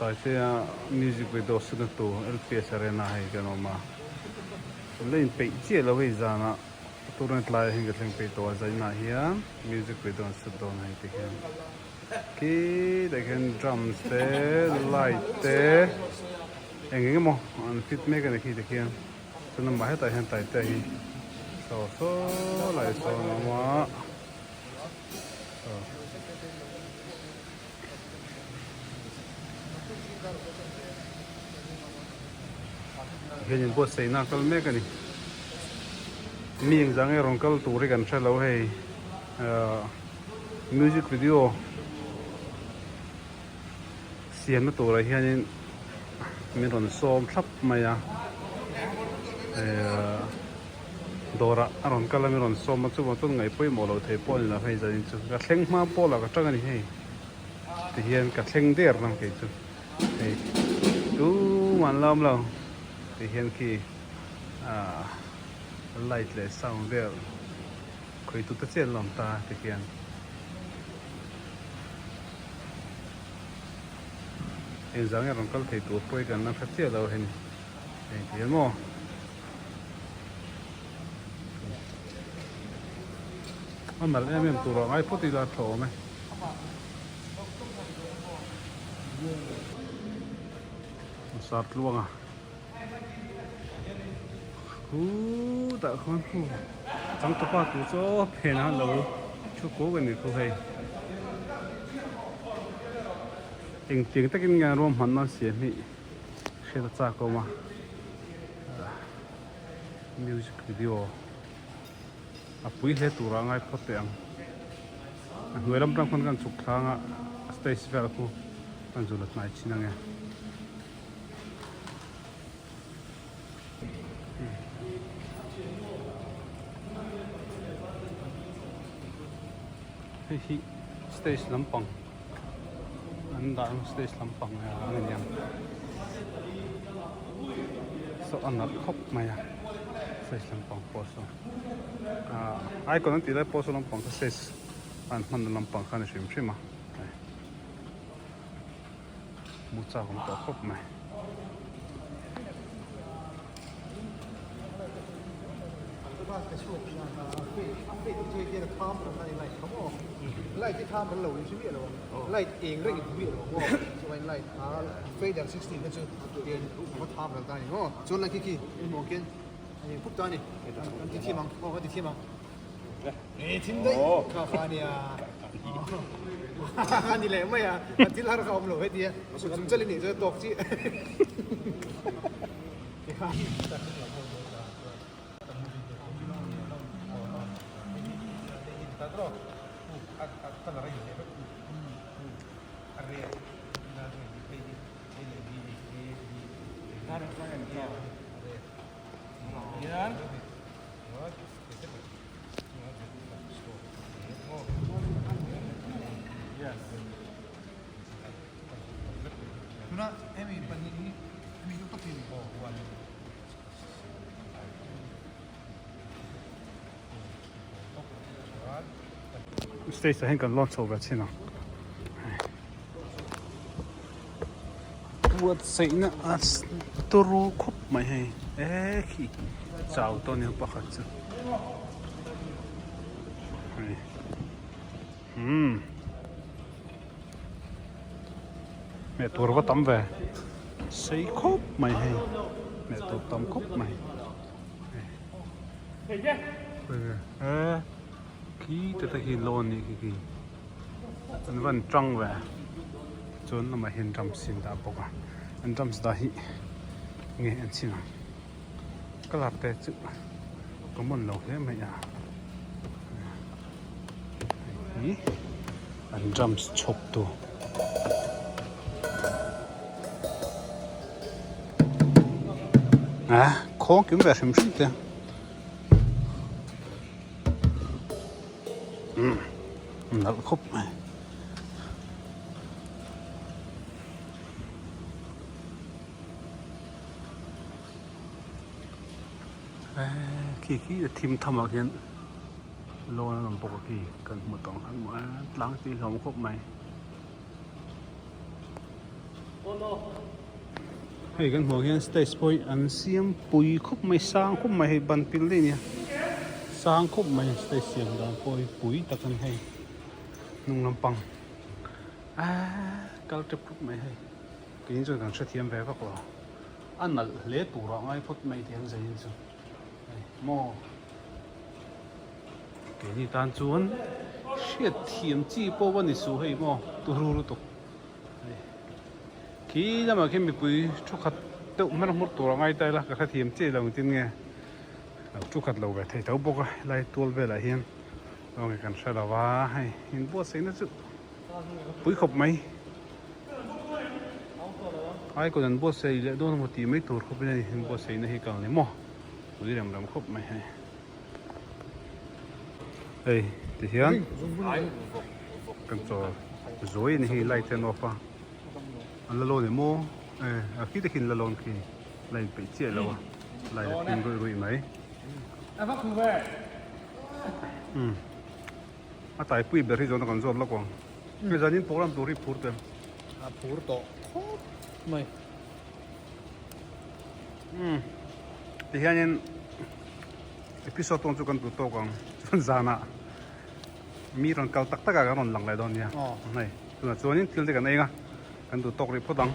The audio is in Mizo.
Taitea music video shoot na tur LPS Arena hei kan awm a, la inpeih chiah lo hei zanah turna tlaiah hian ka thleng peih tawh a, zainah hian music video an shoot dawn a hei ti hian khitah khian drums te light te eng eng emaw an fit mek a ni khi ti khian chuan amah hetah hian Taitea hi saw saw lai sawn a awm a. Hian inbuatsaihna a kal mek a ni. Mi engzah nge rawn kal tur hi kan hre lo hei ahh music video siamna turah hianin min rawn sawm thlap mai a ehh dawrah a rawn kal a min rawn sawm a chuvang chuan ngaih pawimawh loh theih pawh a ni lo hei zanin chu ka thleng hma pawlah ka tang a ni hei. Tihian ka thleng der lam kei chu hei tumah an la awm lo tihian khi ahh light leh sound vel khawi tute chiah an la awm ta tihian engzah nge rawn kal thei tur pawh hi kan la hre chiah lo a ni hei tihian maw. A nalh em em tur ah ngai phawt ila a tha awm e. Sar tluang a khutah khuan khu changtupa tur chu aw phen a lo thu kuk a ni khu hei engtiang takin nge an ruahmanna an siam hi hriat a chak awm a music video. A pui hle turah a ngai phawt teh ang. A hnuai lam tang khawn kan chhuk thlang a, a stage vel khu kan zu la hnai thin ange. Hei hi stage lampang an dah ang stage lampang a ni ang. Saw a nalh khawp mai a stage lampang pawh saw ah icon an tih lai pawh saw lampang kha stage an hmanna lampang kha a ni hrim hrim a hmu chak awm tawh khawp mai. Stage ah hian kan lawn chho ve chin ang buatsaihna a turu khawp mai hei e khi chau tawh a ni pakhat chu hei umm hmeh tur va tam ve sei khawp mai hei hmeh tur tam khawp mai e khi te te khi lawn nih khi khi an van tang ve chuan lamah hian drums in dah bawk a an drums dah hi nge an chhin ang colour te chu common lo hle mai a hei hi an drums chhawp tur. A khawng kim ve hrim hrim te umm nalh khawp mai. Khi khi a thim tham ah khian lawn an awm bawk a khi kan hmu tawh ang khan tlang tih hlawm khawp mai. Hei kan hmuh hian stage pawh hi an siam pui khawp mai sang khawp mai hei ban pil daih ania sang khawp mai stage siam dan pawh hi pui tak a ni hei hnung lampang aaa kal tep khawp mai hei keini chuan kan hrethiam ve vak lo a nalh hle turah ngai phawt mai tih an zai in chu hei maw. Keini tan chuan hriat thiam chi pawh a ni suh hei maw turu lutuk hei khi lamah khian mipui thu khat deuh hmer hmur tur a ngai ta ila ka hrethiam chiah lo engtin nge lo thu khat lo ve thei tho bawk a helai tual velah hian enge kan hre lo va hei inbuatsaihna chu pui khawp mai ai kawt an buatsaih leh dawn emaw tih mai tur khawpin a ni inbuatsaihna hi kal ni maw. Pui rem rem khawp mai hei. Hei ti hian kan chaw zuai a ni hei light hian off a an la lawn em aw e a khi te khian la lawn khi la in peih chiah lo a light a thim ruih ruih mai umm a taipui ber hi zawhna kan zawt lawk ang hei zanin program tur hi phur tel a phur tawh khawp mai. Umm ti hianin episode tawn chu kan duh tawk ang chuan zanah mi rawn kal tak tak ah kan rawn lang leh dawn nia hei tunah chuanin thil te kan eng a kan duh tawk rih phawt ang.